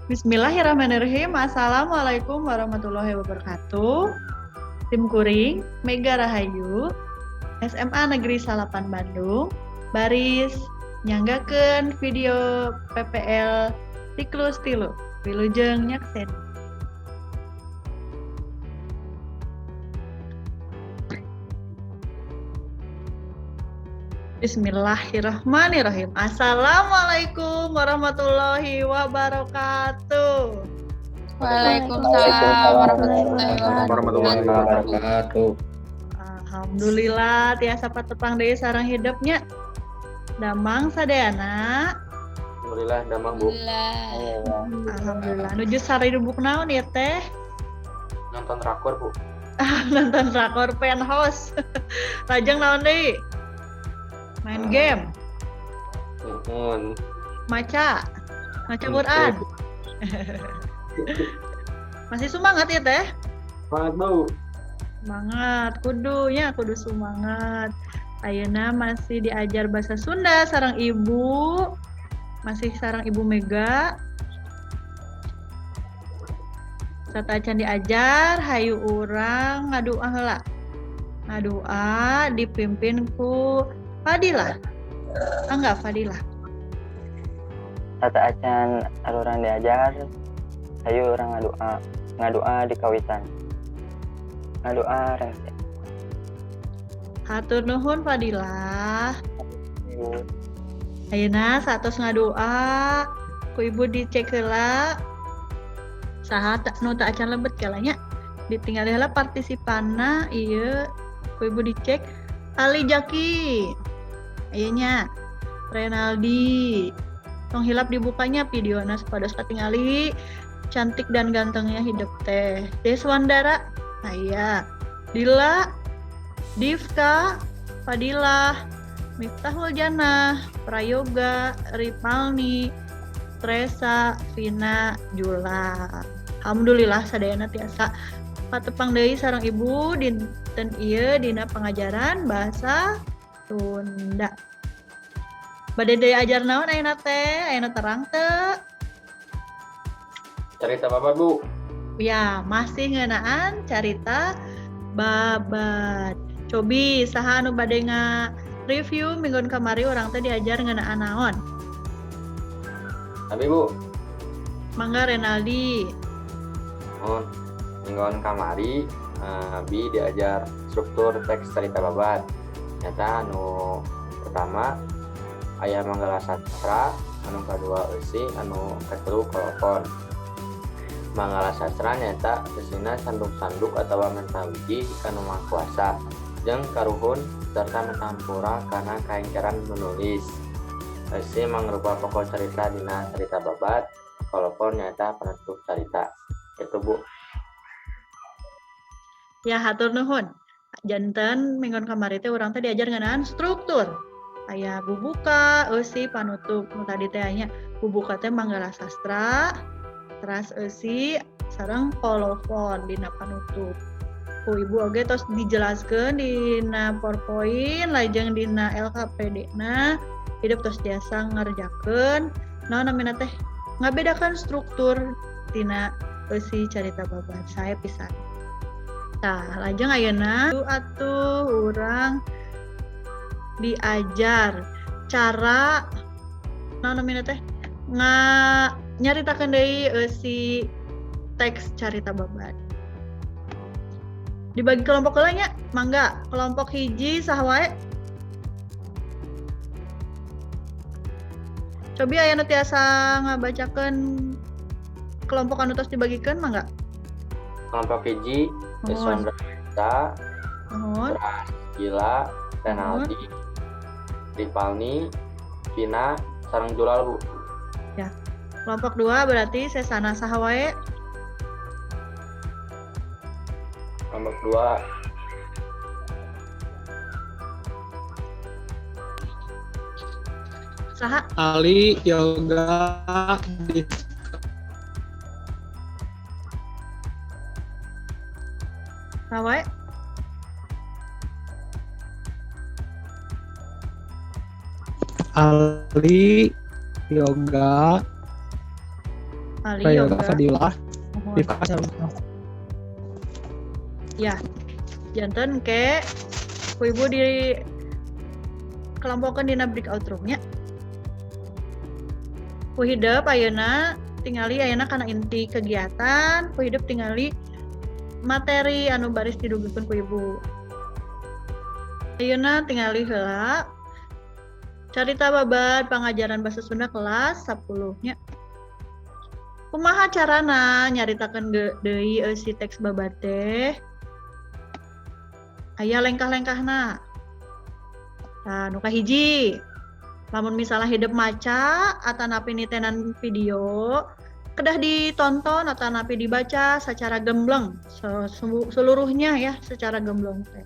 Bismillahirrahmanirrahim. Assalamualaikum warahmatullahi wabarakatuh. Sim kuring Mega Rahayu, SMA Negeri 8 Bandung, baris nyanggakeun video PPL siklus 3. Wilujeng nyaksen. Bismillahirrahmanirrahim. Assalamualaikum warahmatullahi wabarakatuh. Waalaikumsalam warahmatullahi wabarakatuh. Alhamdulillah tiasa patepang deui sareng hidupnya. Damang sadayana. Alhamdulillah damang Bu. Alhamdulillah. Nuju saridubuk naon ya teh? Nonton rakor Bu. Nonton rakor Penthouse. Lajeng naon deui? Main game. Maca Quran. Masih semangat ya teh? Semangat Bu. Semangat, kudunya kudu semangat. Ayeuna masih diajar bahasa Sunda sareng Ibu. Masih sareng Ibu Mega. Sateuacan diajar, hayu urang ngadua heula. Ngadua dipimpin ku Fadilah. Enggak, Fadilah. Sateuacan arurang diajar, hayu urang ngadua. Ngadua di kawitan. Ngadua rengse. Hatur nuhun Fadilah. Ibu. Ayeuna saatos ngadua ku ibu dicek heula. Saha nu teu acan lebet kalanya. Ditinggal heula partisipanna ieu ku ibu dicek. Ali Jaki, ayeuna Renaldi, tong hilap dibukanya videona supados katingali cantik dan gantengnya hidup teh. Deswandara, aya, Dila, Divka, Fadilah, Miftahul Jannah, Prayoga, Ripalni, Tresa, Vina, Jula. Alhamdulillah sadayana tiasa patepang deui sareng ibu dinten ieu dina pengajaran bahasa Sunda. Bade deui ajar naon ayeuna teh? Ayeuna terang teu? Carita babad, Bu. Ya, masih ngeunaan carita babad. Cobi saha anu bade nga-review minggon kamari urang teh diajar ngeunaan naon? Abi, Bu. Mangga Renaldi. Oh, minggon kamari abi diajar struktur teks carita babad. Nyata anu pertama aya Manggala Sastra, anu kadua eusi, anu katilu kolofon. Manggala Sastra nyata eusina sanduk-sanduk atawa menta wiji ka Nu Maha Kuasa jeung karuhun serta menta hampura kana kaengkeran menulis. Eusi mangrupa pokok carita dina carita babad, kolofon nyata penutup carita. Itu Bu. Ya, hatur nuhun. Janten minggon kamari teh urang teh diajar ngeunaan struktur. Aya bubuka, eusi, panutup. Nu tadi teh nya bubuka teh Manggala Sastra, teras eusi sareng kolofon dina panutup. Ku ibu oge tos dijelaskeun dina PowerPoint lajeng dina LKPD-na hidup tos tiasa ngerjakeun naon namina teh ngabedakan struktur tina eusi carita babad sae pisan. Tah, lajeng ayeuna atuh urang diajar cara naon namina teh nyaritakeun deui eusi teks carita babad. Dibagi kelompok heula nya, mangga kelompok hiji saha wae? Cobi aya nu tiasa ngabacakeun kelompok anu tos dibagikeun mangga? Kelompok hiji Deswandra, Gila, Renaldi, Ripalni, Vina, sareng Julal Bu. Ya. Kelompok 2 berarti sesana saha wae? Kelompok 2 saha? Ali, Yoga, Saha wae? Ali, Yoga, Ali Prayoga Yoga. Fadilah. Muhun. Rifka. Ya, janten ke ku ibu di kelompokan dina breakout room-nya. Ku hidep ayeuna tingali ayeuna kana inti kegiatan, ku hidep tingali materi anu baris didugikeun ku ibu. Ayeuna tingali heula carita babad pangajaran bahasa Sunda kelas 10 nya. Kumaha carana nyaritakeun deui eusi teks babad teh? Aya lengkah-lengkahna. Nah, nu kahiji, lamun misalnya hidep maca atanapi nitenan video, kedah ditonton atanapi dibaca secara gembleng, seluruhnya ya secara gembleng teh.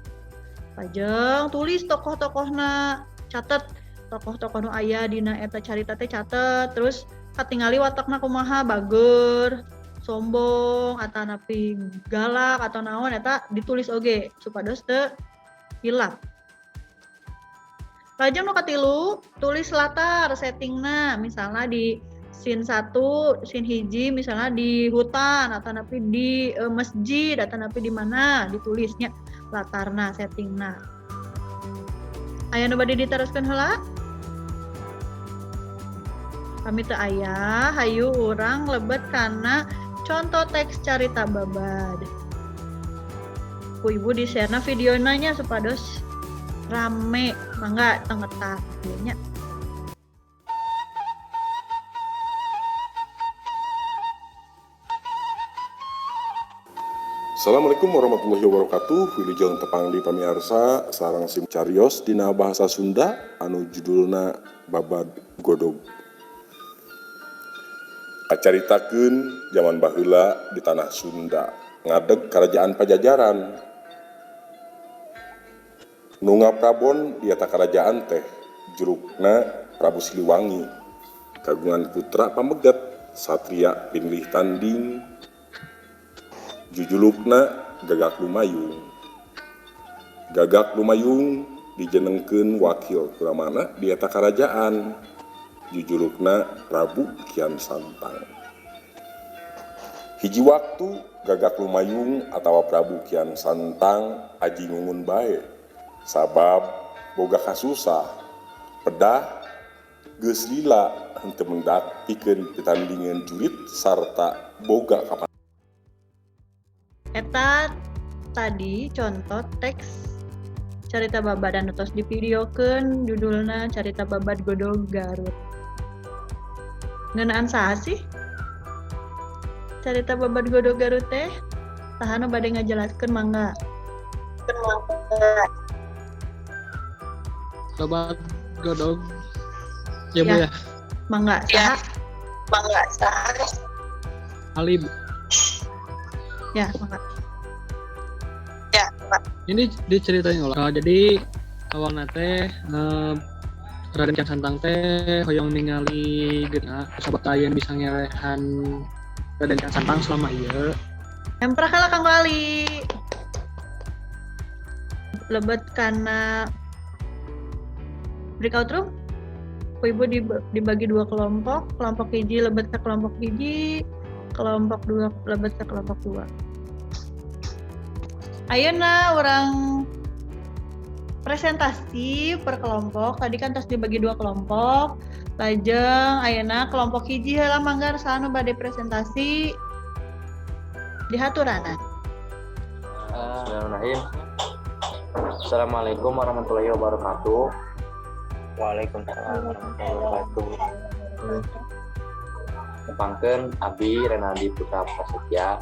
Lajeng tulis tokoh-tokohna, catet tokoh-tokoh nu aya dina eta carita teh catet, terus katingali watakna kumaha, bager, sombong, atanapi galak atau naon eta ditulis oge supados teu hilap. Lajeng nu katilu, tulis latar settingna, misalnya di scene 1, scene hiji misalnya di hutan atanapi di masjid atanapi di mana ditulisnya latarna, settingna. Aya nu bade diteruskeun heula? Kami teu aya, hayu urang lebet kana contoh teks carita babad. Ku ibu di-share-na videona nya supados rame, mangga tengetar ieu nya. Assalamualaikum warahmatullahi wabarakatuh. Wilujeng tepang di pamiarsa sareng sim carios dina bahasa Sunda anu judulna Babad Godog. Kacaritakeun zaman baheula di tanah Sunda ngadeg kerajaan Pajajaran. Nu ngaprabon di eta karajaan teh jurukna Prabu Siliwangi kagungan putra pameget Satria pinilih tanding jujulukna Gagak Lumayung. Gagak Lumayung dijenengkeun wakil kuramana di eta karajaan jujulukna Prabu Kian Santang. Hiji waktu Gagak Lumayung atawa Prabu Kian Santang aji ngungun bae sabab boga kasusah pedah geus lila henteu mendak pikeun pitandingan jurit sarta boga kapan. Eta tadi contoh teks carita babad anu tos divideokeun judulna Carita Babad Godog Garut. Ngeunaan saha sih? Carita Babad Godog Garut teh? Saha nu bade ngajelaskeun mangga? Babad Godog. Ya, Bu Ya. ya. Mangga saha? Ali, Bu. Ya, mangga. Ini diceritain ulang. Jadi awalna teh Raden Kian Santang teh hoyong ningali geuna sabab aya bisa ngelehan Raden Kian Santang selama ieu. Emprak heula Kang Ali. Lebet kana breakout room. Ku ibu dibagi dua kelompok, kelompok hiji lebet ke kelompok hiji, kelompok dua lebet ke kelompok dua. Ayeuna urang presentasi per kelompok. Tadi kan tos dibagi dua kelompok. Lajeng ayeuna kelompok hiji heula mangga saha nu bade presentasi dihaturanan. Bismillahirrahmanirrahim. Assalamualaikum warahmatullahi wabarakatuh. Waalaikumsalam warahmatullahi wabarakatuh. Tepangkeun Abi Renaldi Putra Prasetya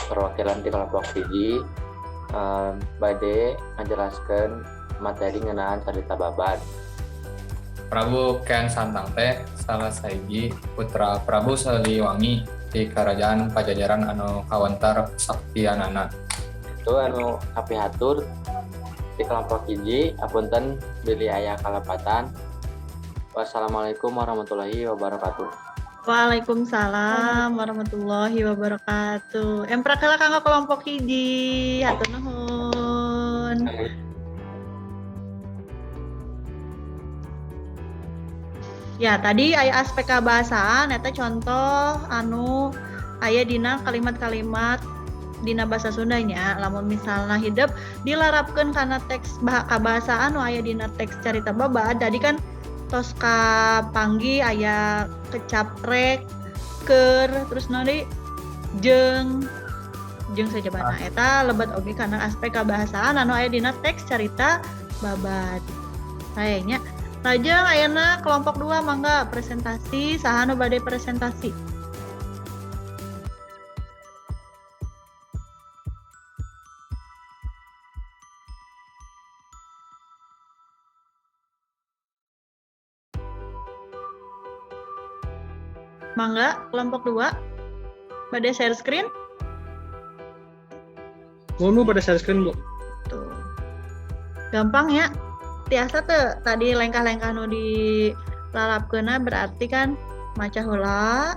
perwakilan di kelompok hiji bade ngajelaskeun materi ngeunaan carita babad. Prabu Kian Santang teh salah sahiji putra Prabu Siliwangi di Kerajaan Pajajaran anu kawentar saktianana. Itu anu kapihatur di kelompok hiji, apunten bilih aya kalepatan. Wassalamualaikum warahmatullahi wabarakatuh. Waalaikumsalam warahmatullahi wabarakatuh. Emprak heula kanggo kelompok hiji. Hatur nuhun. Ya, tadi aya aspek kabahasaan eta contoh anu aya dina kalimat-kalimat dina bahasa Sundanya. Lamun misalna hidep dilarapkeun kana teks kabahasaan nu aya dina teks carita babad tadi kan tos kapanggih aya kecap rek, keur, terus naon deui, jeung jeung sajabana eta lebet oge kana aspek kabahasaan anu aya dina teks carita babad. Kayaknya lajeng ayeuna kelompok 2 mangga presentasi, saha nu bade presentasi? Mangga kelompok 2 bade share screen? Mau nu pada share screen, Bu. Tuh. Gampang ya. Tiasa tuh tadi lengkah-lengkah nu dilalapkeunna berarti kan maca heula,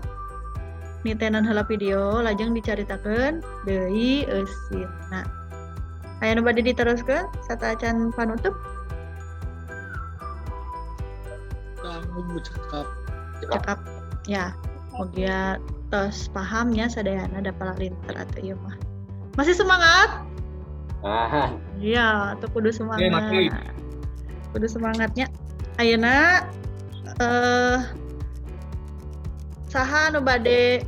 nitenan heula video lajeng dicaritakeun deui eusina. Aya nu bade diteruskeun sateuacan panutup? Dangu Bu, cekap. Cekap. Ya, mugia tos pahamnya sadayana da palalinter atuh ieu mah. Masih semangat? Ah. Iya, atuh kudu semangat. Oke, kudu semangatnya. Ayeuna saha nu bade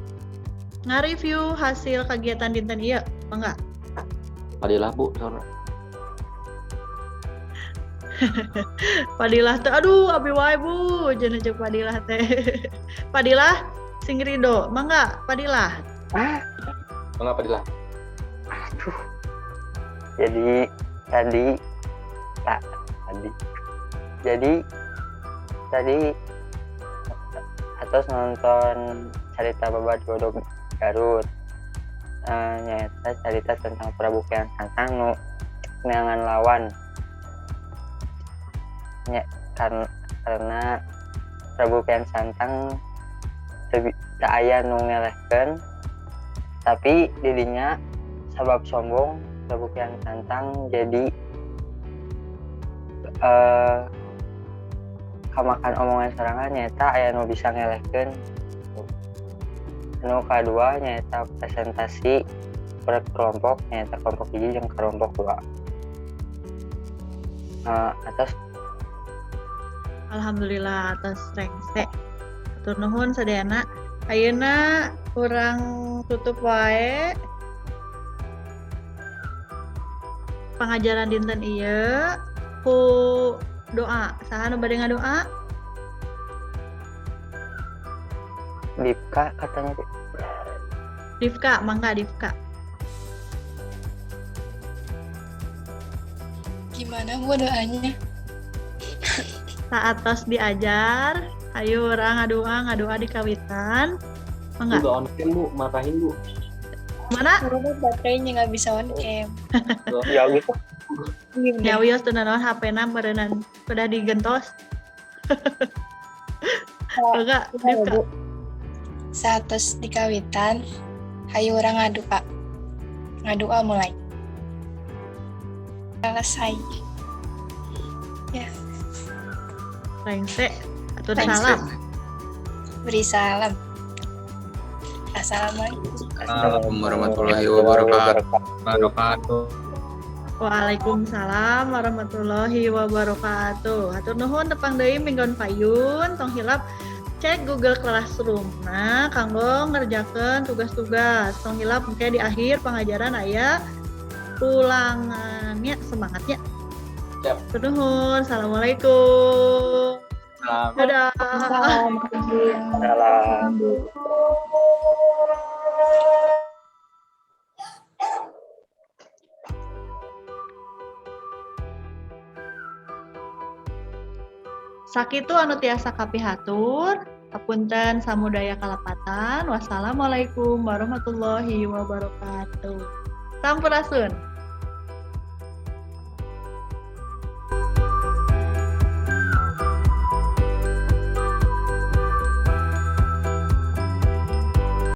ngareview hasil kegiatan dinten ieu? Mangga. Padilah Bu, saur. Padilah teh aduh abi wae Bu, jenah jeung Padilah teh. Padilah sing ridho, mangga Padilah. Ah. Mangga Padilah. Aduh. Jadi tadi tak tadi. Jadi tadi atos nonton cerita babad Godog Garut. Nyaeta cerita tentang Prabu Kian Santang nu neangan lawan. Ya, karena Prabu Kian Santang teu aya nu ngelehkeun, tapi didinya sabab sombong Prabu Kian Santang jadi kamakan omongan sorangan nyaeta aya nu bisa ngelehkeun. Nu kadua nyaeta presentasi per kelompok nyaeta kelompok 1 jeung kelompok 2. Atas Alhamdulillah atas rengse. Atur nuhun sadayana. Ayeuna urang tutup wae pangajaran dinten ieu ku doa. Saha nu bade ngadoa? Dipka katanya. Dipka, mangga Dipka. Gimana Bu doanya? Saat tos diajar, ayo urang ngadoa di kawitan. Mangga. Udah on cam Bu, marahin Bu. Mana? Baterainya nggak bisa on cam. Ya gitu. Ya wios teu nanaon HP-na meureunnan udah digentos. Mangga, Dipka. Saat tos di kawitan, hayu urang ngadoa. Ngadoa mulai. Selesai. Ya. Rengse, atur salam. Beri salam. Assalamualaikum. Assalamualaikum warahmatullahi wabarakatuh. Waalaikumsalam warahmatullahi wabarakatuh. Hatur nuhun tepang deui minggon payun, tong hilap cek Google Classroom. Nah, kanggo ngerjakeun tugas-tugas. Tong hilap engke di akhir pengajaran aya ulangannya, semangatnya. Siap. Nuhun, assalamualaikum. Salam. Dadah. Salam. Salam. Sakitu anu tiasa kapihatur, hapunten samudaya kalepatan. Wassalamualaikum warahmatullahi wabarakatuh. Sampurasun.